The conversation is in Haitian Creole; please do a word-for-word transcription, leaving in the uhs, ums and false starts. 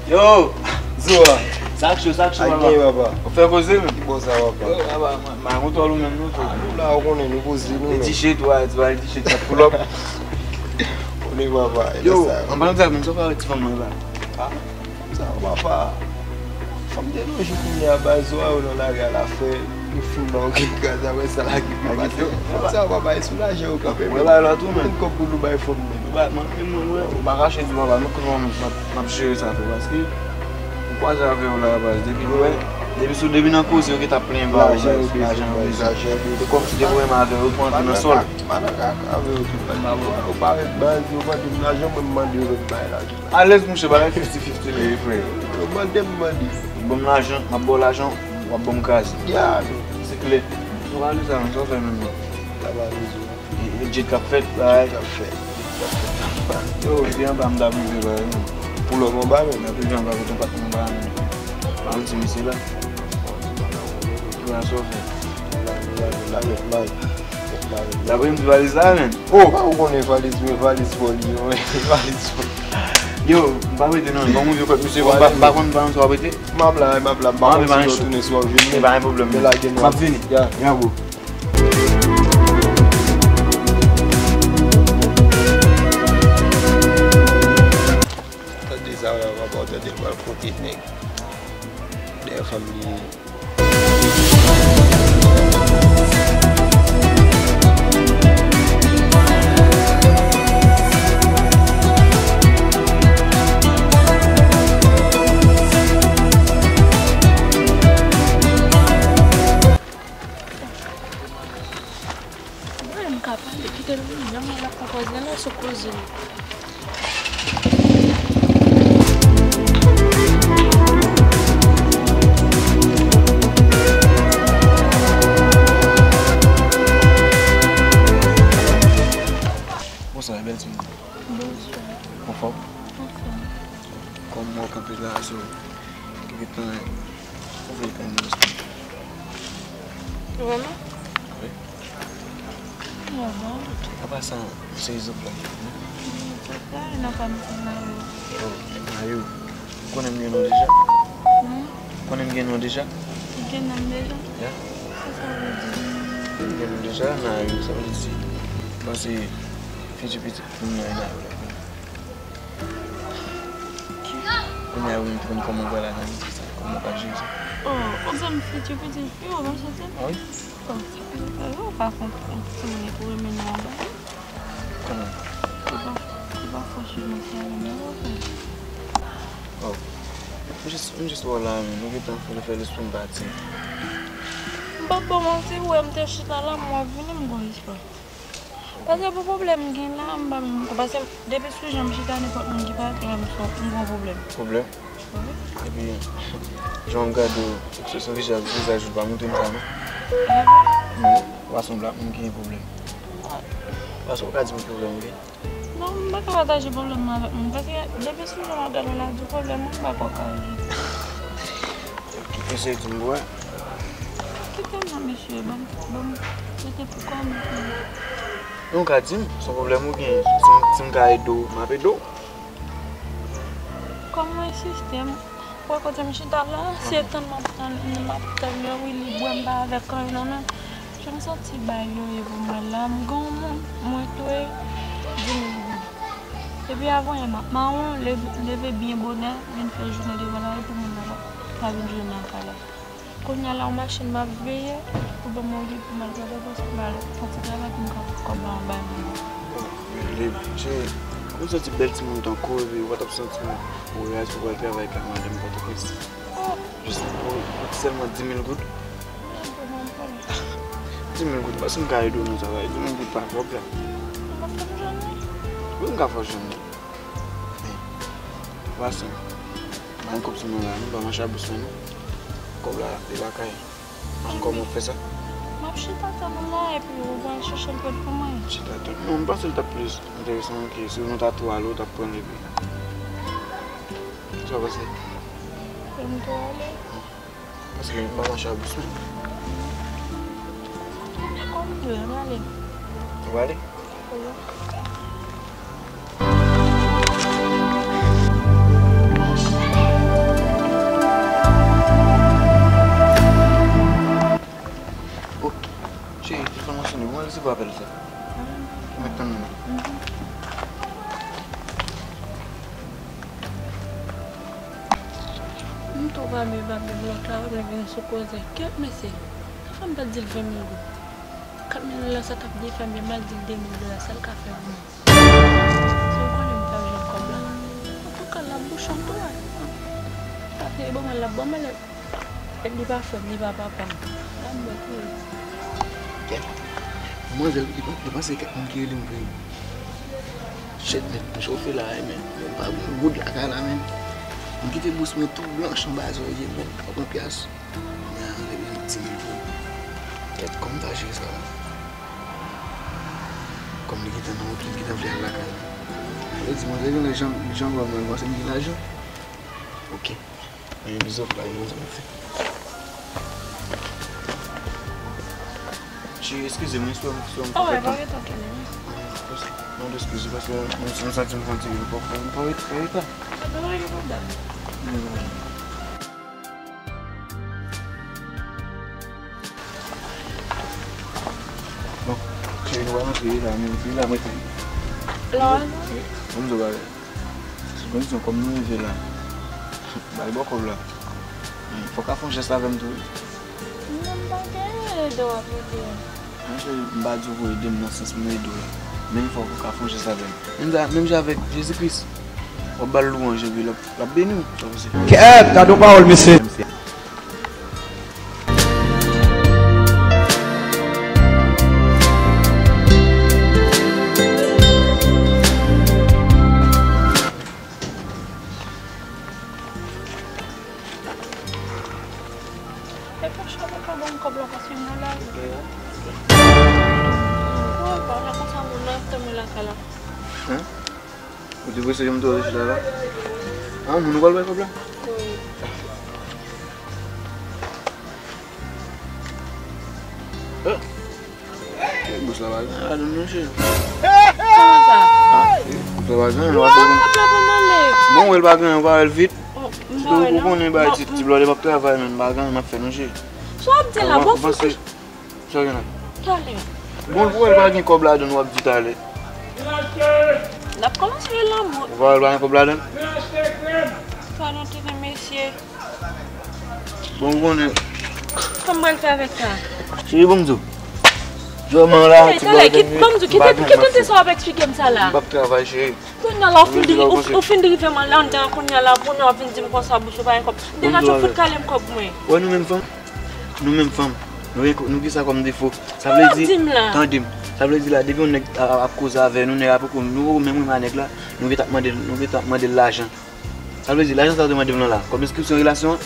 Yo! Zo a. Sa k cho, sa k cho, papa. Ak gen, papa. Ou fè koze, men. Ki bò sa, papa? Yo, papa, mwen, mwen, mwen, ou menm, non, frè. Nou la, ou konnen, nou poze, nou menm. Ti chèt, ou a, ti chèt, sa pull up. Konnen, papa. Yo, an palan de sa, men, sa w fè avèk ti fanm nan, la? Ah, sa, papa. Fanm de nos jours, kounye a, baz, ou a, yo nan lari a, la, frè. Nou fin ba w kèk gaz, apre sa, la, ki pi pase. Fanm sa, papa, e sou lajan, yo, kanpe, men. Mwen, ba, la, tou, men. Kòb pou nou bay fanm, men. Ou pa, mwen, mwen, mwen, ou pa kache di, papa, nou, kòman m ap, m ap jere sa, frè, paske Ou kwaze avè yo la, baz. Depi nou wè, depi sou, depi nan koze, yo gentan ap plenyen ba ou, baz. Lajan yo bezwen, baz. Lajan yo bezwen. Se kòmsi depi ou renmen avè yo, yo pran tou nan sòl. Pa nan kaka avè yo tou, frè. Yo pa, yo pa ret, baz, yo mande m lajan, mwen m mande yo, yo bay lajan. Alèz, monchè, bagay fifty fifty li ye, frè. Yo mande m, m mande. Ou ban m lajan, m ap ba w lajan, w ap ban m kraze. Ya, men. Se klè. Ou pa li sa, men, sa w fè menm, non. Sa pa rezon. E, e jet k ap fèt, bagay. Jet k ap fèt. Yo, epi anba m t ap rive la, non. Pou lòm anba menm. Epi anba kote m pa t anba menm. Pa m ti mesye la. Ki wè sa w fè. La, la, la, la, la, la. Dapre m di valiz la, menm. Oh! Pa ou konnen valiz, men valiz fò li, wi. Valiz fò. Yo, m pa prete non, bon moun yo kwè misye, m pa, m pa konn pa yon sou prete. M ap la, m ap la, m pa konn si yo tounen sou ap vini. E pa yon pwoblèm. Men lage m ap vini. Ya. Ya, bro. Tande sa la, papa, w tande l pral kote nèg. Dèyè fanm li ye. Mwen menm m ka pale, kite l vini, janm wè l ap fè koze la sou koze. Bonswa, bèl timoun. Bonswa. Anfòm? Anfòm. Kòman w kanpe la, so, ki gen tan ou vle tann nou? Vrèman? Wi. Vrèman. An pasan, se egzanp la. Egzanp la, e nan pa m se Mayo. Oh, Mayo. Ou konnen m gen non deja? Hmm? Ou konnen m gen non deja? Ou gen non deja? Ya. Sa sa vle di? M gen non deja, Mayo, sa vle di, bon, se fiti pitit. Kounye a, ou menm, ou konn kòman w pral analize sa, kòman w pral jere sa. Oh, ou se yon fiti pitit fi, ou konn sa? Ah wi. Bon, sa, ou pa konprann, timoun pou renmen nou anba. Kòman? Ou pa, ou pa fò swiv nan sa, men ou fè. Oh. M jis, m jis wè w la, men nou gentan fè, fè lespri m pati. M p ap ba w manti, ou wè m te chita la, m wè w ap vini, m gon espwa. Paske pou pwoblèm m gen la, m pa menm ko-, paske depi sou jan m chita, nenpòt moun ki pale avè m, m gon pwoblèm. Pwoblèm? Wi. Epi, jan m gade w, ekspresyon vizaj, vizaj ou pa montre m sa, non? Wi. Ou pa sanble ak moun ki gen pwoblèm. Paske ou ka di m pwoblèm ou gen. Non, m pa ka pataje pwoblèm mwen avèk moun, paske depi sou jan m ap gade w la, di pwoblèm ou, m pa kwè w ka rezoud. Eseye di m, wè. Kite m nan, mesye, ban m, ban m, mete pou kò m. Non, ou ka di m, se yon pwoblèm ou gen. Si m, si m ka ede w, m ap ede w. Kòm mwen sistèm, wè kote m chita la, se tann m ap tann, m ap tann lè wi li bwè m pa avèk anyen nan men. Jan m santi bagay yo ye pou mwen la, m gen yon moun, mwen tou e di mil goud. Epi avan yè m ap mawon, leve, leve byen bonè, vin fè jounen devan lari pou moun nan pa, pa vin jwenn nan kay la. Kounye a la, yon machin m ap veye pou ban mwen li pou m al travay, paske m al fè yon ti travay pou m ka fè kòb la anba men mwen. Bon, men li, se, ou santi bèl timoun tankou, epi ou pa t ap santi w reyalize pou w al travay kay madanm Pòtoprens. Jis pou, pou sèlman di mil goud. Di mil goud, paske m ka ede w nan travay, di mil goud pa pwoblèm. Ou pa fè m jwenn li? Wi, m ka fè w jwenn li. Men, Wason, ban m kòb sou mwen la, non, pa mache a bous mwen, non. Kòb la, li lakay. Kòman w fè sa? M ap chita tann ou la, epi ou pral chèche l pou mwen. Chita tann. Non, m panse l t ap plis enteresan ke si nou ta tou ale, ou t ap pran l epi. Sa w panse? Pou m tou ale? Paske m pa mache a bous mwen. Kòm vle, m ale. Ou prale? Wi. Apèl sa. Mwen tann ou. M tou pa byen, pa byen, lòt la, ou vin sou koze. Kèt mesye, sa fè m pa di l ven mil goud. Kat mil dola sa k ap defè m, m al di l de mil dola, sa l ka fè pou mwen. Si w konnen m pa jwenn kòb la. Antouka, l ap bouche m tou, wi. Sa fè bon, mwen l ap ban m alèt. Li pa frè m, li pa papa m. Sa m bò pou li. Kèt. Manzèl, li pa, li panse kèt moun ki rele m vre. Shit, men, m chofe la, men, men, pa gon goud lakay la, men. M kite bous mwen tou blanch anba zòrye, men, pa gon pyas. Men, anlè bezwen ti nivo. Kèt, kòman m ta jere sa la? Kòm li gentan nan wout, li gentan vle al lakay la. Sa vle di, manzè gen lè jan, jan wè mwen, l panse m gen lajan. Ok. Mwen gen bizòt la, yon zanmi fè. Cheri, eskize m, eskize m, eskize m. Oh, pa gen tan, kenbe. Mande eskize paske mwen, mwen santi m fè yon ti pòf, mwen pa ret, pa ret la. Pa gen pwoblèm. Bon, cheri, nou va rantre la, nou, nou la, mwen te. La, non? Bon, m di w bagay. Sou kondisyon kòm nou rive la, bay bò kòb la. Fò w ka fè yon jès avè m tou, wi. Non, m pa gen ede w ap ede. Non, cheri, m pa di w pou w ede m nan sans m ede w la. Men fò w ka fè yon jès avè m. Menm jan, menm jan avèk Jezi Kris. W ap ba l lwanj epi l ap, l ap beni w. Sa w panse? Kèt, gade yon pawòl, mesye. E pa chòp ou pa ban m kòb la paske m nan lari deyò. Wi, pa la konsa moun nan ap tann mwen lakay la. Hein? Ou te prese janm tou chita la? Ah, moun ou pral bay kòb la? Wi. Ah. Bous la pa gen ladan non, cheri. Kòman sa? Ah, bous la pa gen, w ap bezwen. Bon, wè l pa gen, w pa wè l vit. Ou konnen bagay ti, ti blòdè p ap travay non, m pa gen anyen m ap fè non, cheri. Sa w ap di la, bon, fouti. Sa gen la? Talè. Bon, pou wè l pa gen kòb ladan, w ap di talè. N ap kòmanse lanmou. Ou pa wè l pa gen kòb ladan? Padon, tete mesye. Bon, ou konnen. Kòman m pral fè avèk sa? Cheri, bon m di w. Jòman la, ti bò. Talè, kit, bon m di w, kite, kite sa w ap eksplike m sa la. M p ap travay, cheri. Kounye a la, ou fin dri-, ou, ou fin rive m anndan, kounye a la, kounye a w ap vin di m konsa, bouch ou pa gen kòb. Deja tou fout kale m kòb mwen. Wè nou menm fanm? Nou menm fanm. Nou gen, nou gen sa kòm defo. Sa vle di, tande m. Sa vle di la, depi yon nèg a, a, ap koze avè nou, nèg la poko, nou poko menm renmen a nèg la, nou gentan ap mande, nou gentan ap mande l lajan. Sa vle di, lajan sa w te mande m nan la, kòm enskripsyon relasyon an,